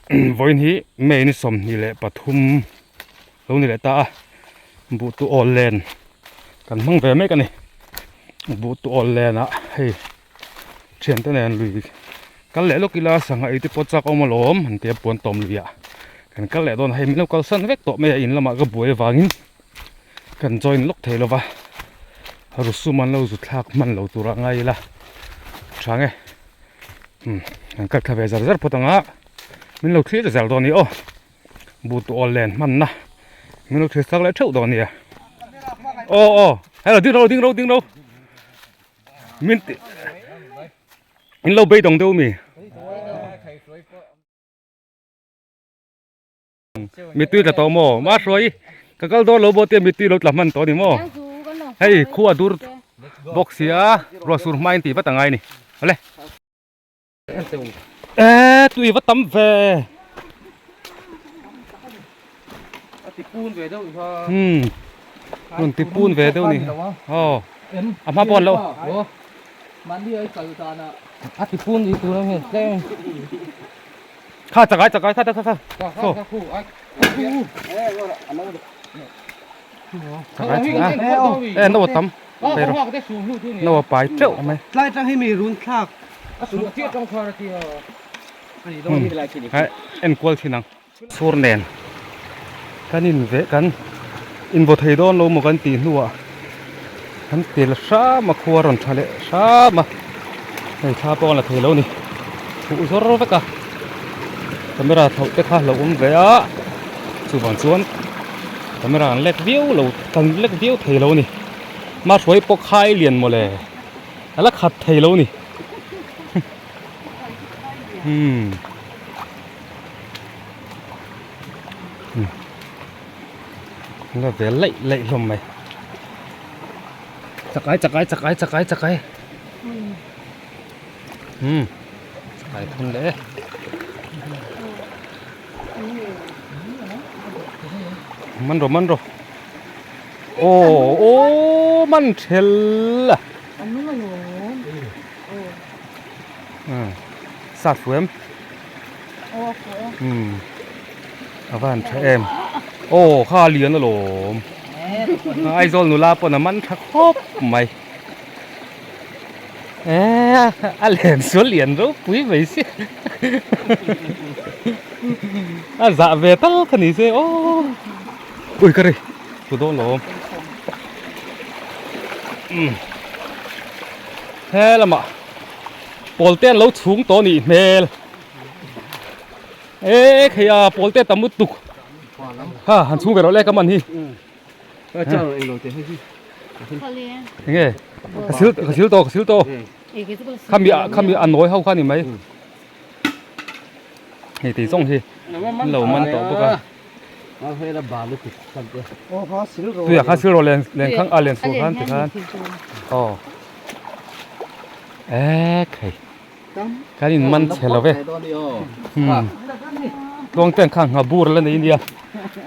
Vawiin hi May ni 23 lo ni leh ta a buh tu awl len kan hmang ve mek a ni buh tu awl len ah hei thian te nen lui kal leh lawk ila sangha ei te pawh chak a awm alawm an tia puan tawm lui ah kan kal leh dawn a hei min lo kalsan vek tawh mai a in lamah ka buai avangin kan join lawk thei lova rusum an lo zu thlak hman lo tur a ngai ila tha nge. Umm kan kal thla ve zar zar phawt ang a min lo thlir zar dawn a ni aw buh tu awl len hmanna min lo thlir chak leh theuh dawn a nia aw aw hello ding ro ding ro ding ro min ti in lo beidawng deuh mi. Mittui tla tawh maw? Ma hruai ka kal dawn lo bawk tia mittui lo tla hman tawh a ni maw? Hei khu a dur bawk sia ruah sur hma in tih vat a ngai a ni. Awle. E tui va tam ve. A ti pun ve deuh kha. Hmm. Rawn ti pun ve deuh ni. Aw. A hma pawh an lo. Mahni ai kal dan ah. A ti pun ni tur ang hian tlem. Kha chakai chakai kha kha kha. So. Chakai chakai. Eh no tam. Pero. No pai teuh mai. Tlai tang hi mi run thlak. Hai en kual thin ang. Sur nen. Kan in ve kan in vaw thei dawn lo maw kan tih hnuah kan tel hram a khua rawn tha leh hram a hei thla pawh a la thei lo a ni huh zawr vek a camera thlauh te kha a lo awm ve a chuvang chuan camera an lek viau lo kan lek viau thei lo a ni mahruai pawh khai lian mawle a la khat thei lo a ni umm. La ve laih laih hlawm mai chakai chakai chakai chakai chakai umm chakai thun leh e man rawh man rawh aw aw man thel a umm sat fu em. Umm a va han tha em aw kha a lian alawm Aizawl nula pawn a man tha khawp mai eh a len sual lian ropui mai si a zah ve tal kha ni se aw ui ka ri thu dawn lawm umm he lamah pawl te an lo chhung tawh a nih hmel. E khei a pawl te tam lutuk ha han chhung ve rawh le ka man hi enge ka sil ka sil tawh ka sil tawh khami khami a nawi ho kha ni mai hei tei zawng hi an lo man tawh bawk a tuiah khan sil rawh len len khang a len suah khan tikhan aw e khei. Kan in man chhe lo ve. Tluang te ang kha ngha bur la nei nia.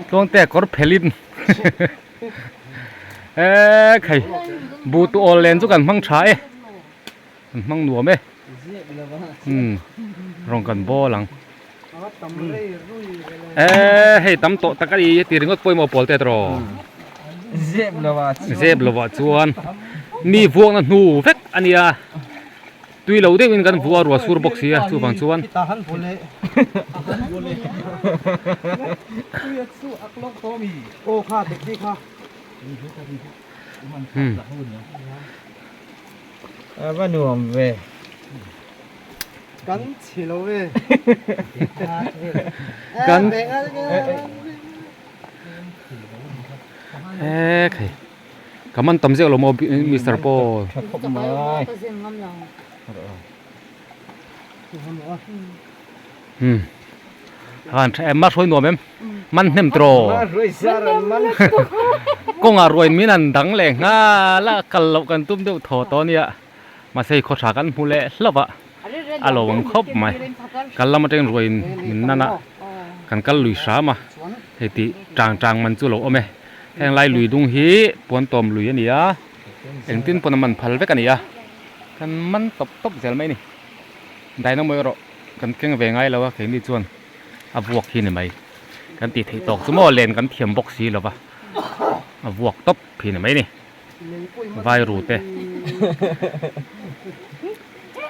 Tluang te kawr phelin. E khai bu tu awl len chu kan hmang tha e. Kan hmang nuam e. Um rawng kan bawl ang. E hei tam tawh tak a ni ti ringawt pawimawh pawl te tawh. Zep lovah chuan. Zep lovah chuan mi vuakna hnu vek a nia. Tui lo deuhin kan vua ruah sur bawk si a, chuvang chuan. A va nuam ve. Kan chhe lo ve. Kan. E khai. Ka man tam zeuh lo maw Mister Paul. Tha khawp mai. Hmm. Han tha em ma hruai nuam em. Man hnem tro. Kawnga ruai min an dang leh nghal a kal loh kan tum deuh thaw tawh ania. Mahse khaw tha kan hmu leh hlauh a. A lo ang khawp mai. Kal lam atangin ruai min nan a. Kan kal lui hram a. Hei tih tang tang man chu lo awm e. Heng lai lui dung hi puan tawm lui a ni a, engtin pawn a man phal vek a ni a, kan man tawp tawp zel mai a ni. Dynamo erawh kan keng ve ngai lo a keini chuan A vuak hi ni mai. Kan tih theih tawk chu maw len kan thiam bawk si lo va. A vuak tawp hi ni mai ni. Vai ru te.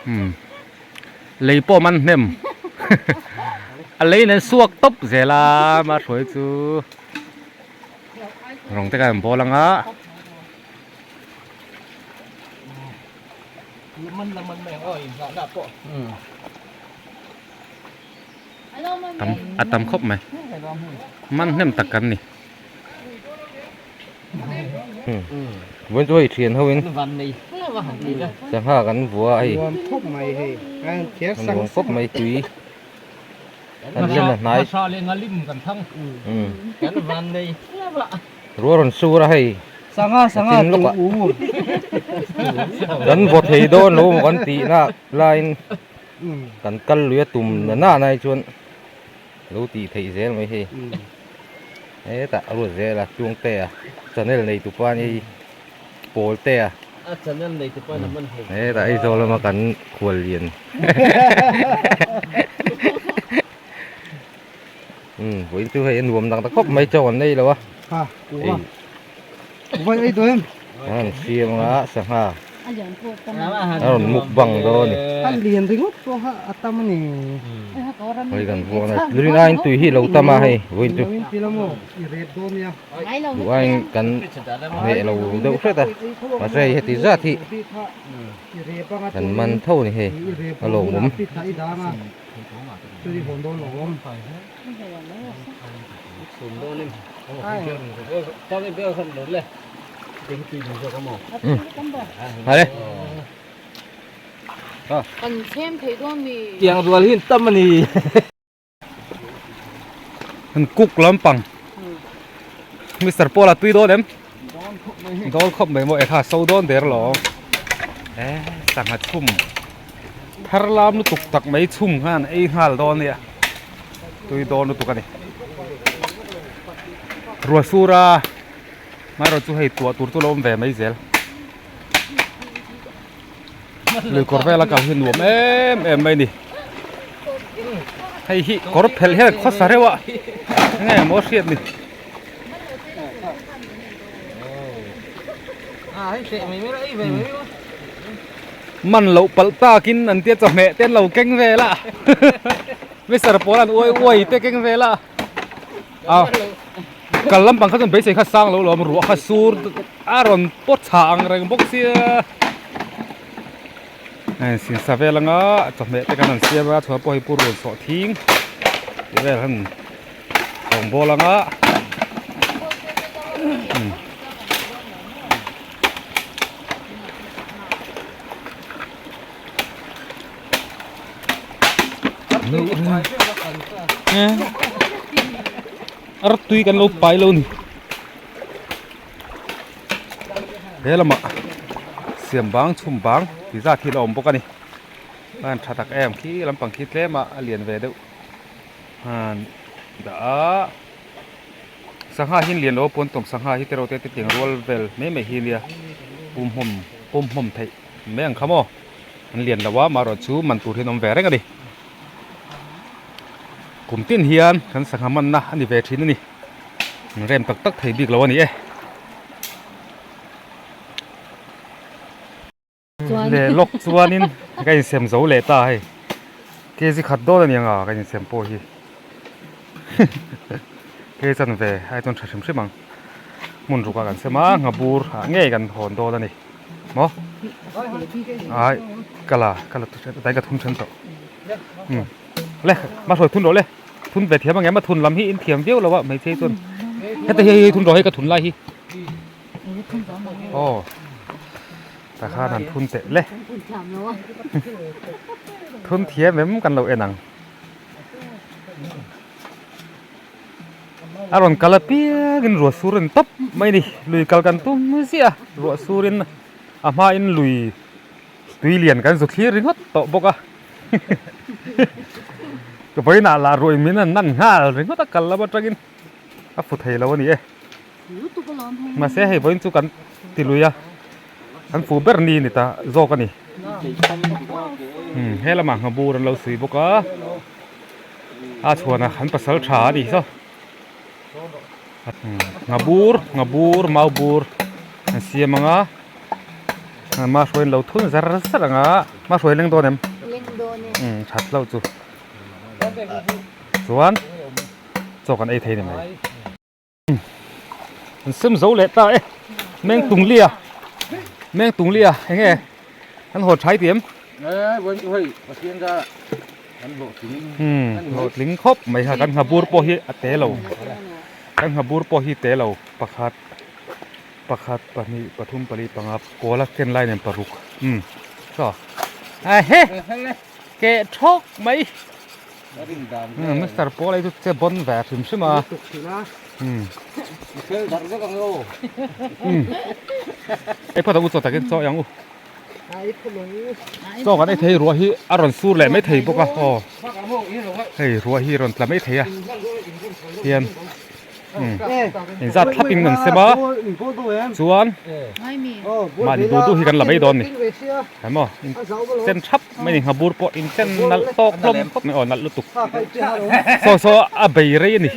Umm. Lei pawh man hnem. A lei nen suak tawp zel a ma hruai chu. Rawng te khan bawl anga. Tam a tam khawp mai. Man hnem tak kan ni. Vawiin chu hei thian ho in sangha kan vua a hei an nuam khawp mai tui an len a hnai ruah rawn sur a hei a chin lawk ah kan vaw thei dawn lo maw kan tih nak laiin kan kal lui a tum na na hi chuan. Lo tih theih zel mai hei hetah a ruat zel a Tluangte a channel nei tu pa nia hi pawl te a a channel nei tu pa in a man hei hetah Aizawl lama kan khual lian umm vawiin chu hei a nuam dang ta khawp mai chaw an nei lo a ha vai ei dawn em an siam anga sangha A rawn mukbang dawn a ni. A lian ringawt pawh kha a tam a ni. Hei kan vuak na rin aiin tui hi lo tam a hei vawiin chu. Duh aiin kan hneh lo deuh hret a mahse hei heti zat hi kan man tho a ni hei a lawmawm. Tiang rual hi an tam a ni. An cook lampang Mister Paul a tui dawn em? Dawn khawp mai maw ekha so dawn der lo. E sangha chhum thar lam lutuk tak mai chhum khan ei nghal dawn nia tui dawn lutuk a ni. Ruah sur a. Hmaerawh chu hei tuah tur chu lo awm ve mai zel. Lui kawr vela kal hi nuam em em mai ni. Hei hi kawr phelh hian khawsa reuh a enge maw hriat ni. Man loh palh takin an tia chawhmeh te an lo keng vel a. Mister pawl an uai uai te keng vel a. A kal lampang kha chuan beisei kha sang lo lawm ruah kha sur a rawn pawt chhah ang reng bawk sia hei sinsa vel anga chawhmeh te kan han siam a chhuah pawh hei pur rawn sawh thing tih vel han sawngbawl anga umm. Ar tui kan lo pai lo ni he lamah siam bang chhum bang ti zat hi a awm bawk a ni a han tha tak em khi lampang khi tlem a a lian ve deuh han dah a sangha hi an lian lo a pawn tawm sangha hi te reuh te te tiang rual vel mai mai hi ania pum hmawm pum hmawm theih mai ang kha maw. An lian lo a marawh chu man tur hian awm ve reng a ni. Kum tin hian kan sangha manna a ni ve thin a ni. An rem tak tak thei bik lo a ni e. Leh lawk chuanin ka insem zo leh ta hei. Kg khat dawn a ni ang a ka insem pawh hi. Kg chanve ai chuan tha hrim hrim ang. Hmun rukah kan sem a nghabur ah ngei kan hawn dawn a ni. Maw? Ai kala kala dai ka thun then tawh. Um. Le ma hruai thun rawh le. Thun ve thiam ang em a thun lam hi in thiam viau lo a hmeichhe chuan. Heta hi hei thun rawh hei ka thun lai hi. Aw. Ta khan han thun teh le. Thun thiam em kan lo en ang. A rawn kal apiangin ruah sur in tawp mai a ni lui kal kan tum ziah a ruah surin a hmain lui tui lian kan zu thlir ringawt tawh bawk a vawiinah lah ruah in min an nan nghal ringawt a kal lam atangin a fu thei lo a ni e mahse hei vawiin chu kan ti lui a an fu ber ni a ni ta zawk a ni he lamah nghabur an lo sui bawk a. A chhuan a an pasal tha a nih saw nghabur nghabur mau bur an siam ang a ma hruai an lo thun zar zar ang a ma hruai leng dawn em umm that hlauh chu chuan chaw kan ei thei ni mai. An sem zo leh ta e meng tung lia meng tung lia eng nge an haw thai tih em hlawhtling khawp mai kha kan nghabur pawh hi a te lo kan nghabur pawh hi te lo pakhat pakhat pahnih pathum pali panga kawl a ken lai nen paruk umm saw a he keh thawk mai. Mister Paul ei chu che bawn ve hrim hrim a. Ei phawt ang u chaw takin chaw ei ang u. Chaw kan ei thei ruah hi a rawn sur leh mai thei bawk a aw. Hei ruah hi rawn tla mai thei a hian inzat thlap in an sem a chuan mahni duh duh hi kan la mai dawn ni. Emaw in chen thap mai ni nghabur pawh in chen nalh tawk hlawm khawp mai aw nalh lutuk saw saw a bei rei a ni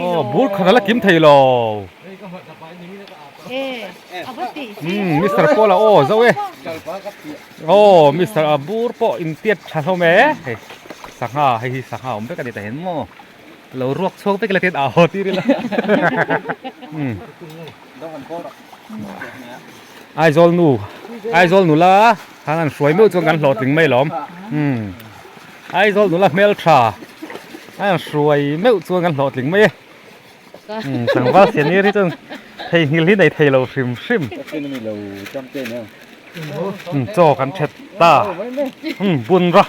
aw bur khat a la kim thei lo umm mister Paul a aw zo e aw mister a bur pawh in tiat tha hlawm e hei sangha hei hi sangha awm vek a ni ta hian maw lo ruak chhuak vek ila tian a haw tir ila umm. Aizawl nu Aizawl nula khan an hruai meuh chuan kan hlawhtling mai lawm umm Aizawl nula hmeltha a an hruai meuh chuan kan hlawhtling mai e umm tlangval sianir hi chuan theihnghilh hi nei thei lo hrim hrim umm chaw kan thet ta umm bunra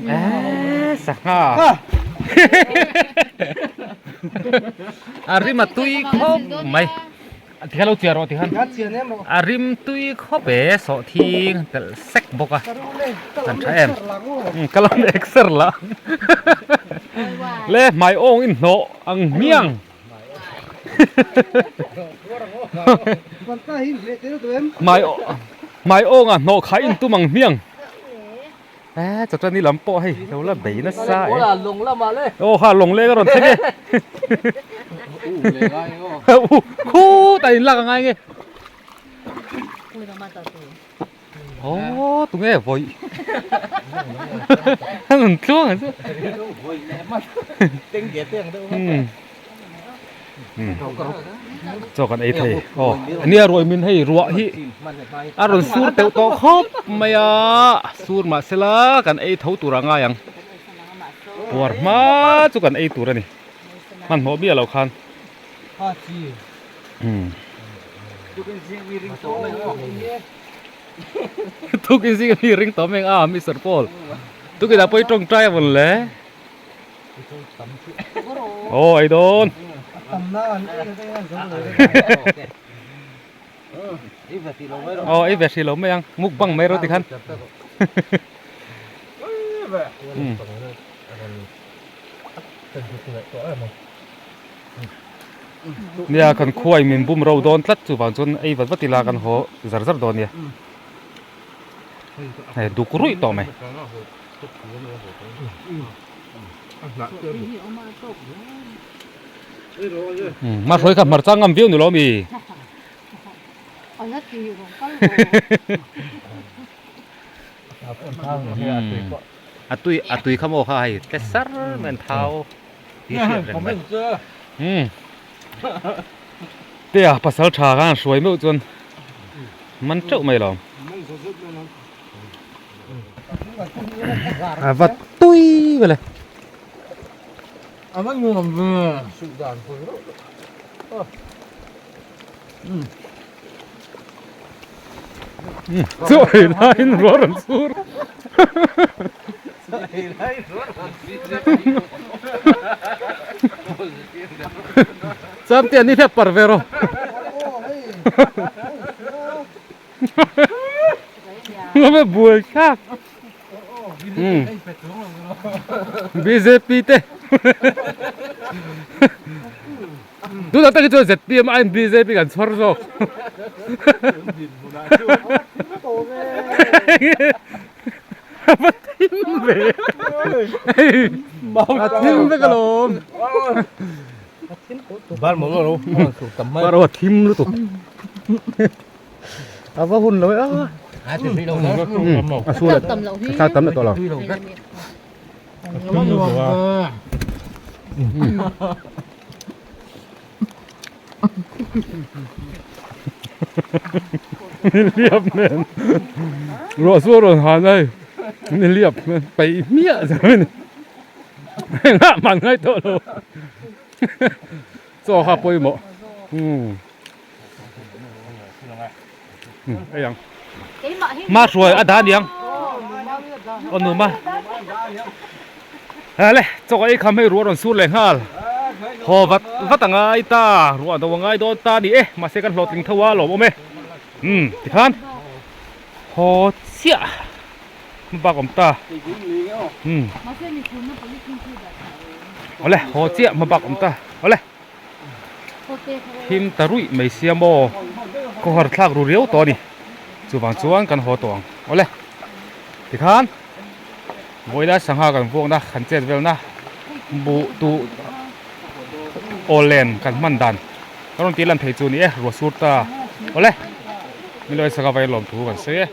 Eee sangha a rim a tui khawp mai tikhan lo chiah rawh tikhan a rim tui khawp e sawhthing telh sek bawk a an tha em ka lo exer lah le hmai awng in hnawh ang hmiang Hmai hmai awngah hnawh khai in tum ang hmiang eh chawchani lam pawh hei lo la bei nasa e aw kha lawng leng a rawn thleng e u khutah in lak angai nge Aw tunge vawi a rawn tluang ang chu chaw kan ei thei aw nia ruai min hei ruah hi a rawn sur teuh tawh khawp mai a sur mahsela kan ei tho tur a ngai ang puar hma chu kan ei tur a ni hmanhmawh miah loh khan. Tukin zing mi ring tawh mai a Mister Paul tukin ah pawh i tawngtai a vawn le aw ei dawn aw ei ve hrih lo mai ang mukbang mai rawh tikhan Nia kan khuai min bum ro dawn tlat chuvang chuan ei vat vat ila kan haw zar zar dawn nia hei duk ruih tawh mai. Mahruai kha hmarcha ngam viau ni lo mi. A tui a tui kha maw kha hei tle sar mai an thau tih hriat reng mai umm tea pasal tha khan an hruai meuh chuan man teuh mai lo a va tui vele a va nuam ve suh dan pawh Chaw ei laiin ruah rawn sur. Chamte an ni hlep par ve rawh. Ngame buai thlak. BJP te. Tunah tak hi chuan ZPM aiin BJP kan chhawr zawk. A thim ve. A thim vek alawm. Bar mo lo tam mai. Bar a thim lutuk. A va hun lo e a. A ti lo A su la. A tam tawh lo. A va nuam ve. Niliap nen ruah chu a rawn han a hei niliap nen peih hmiah zel a ni engah man ngai tawh lo chaw kha pawimawh umm hei ang hma hruai a dah aniang aw num a. Hale chaw ei kham hei ruah rawn sur leh nghal haw vat vat a ngai ta ruah do a ngai dawn ta a ni e mahse kan hlawhtling tho a lawm awm e umm tikhan haw chiah hmabak awm ta umm awle haw chiah hmabak awm ta awle thim ta ruih mai sia maw khawhar thlak ru riau tawh a ni chuvang chuan kan haw tawh ang awle tikhan. Vawiina sangha kan vuakna kan chet velna buh tuh awllen kan hman dan ka rawn tih lan thei chu a ni e ruah sur ta awle milawi sangha vai lawm thu kan sawi e.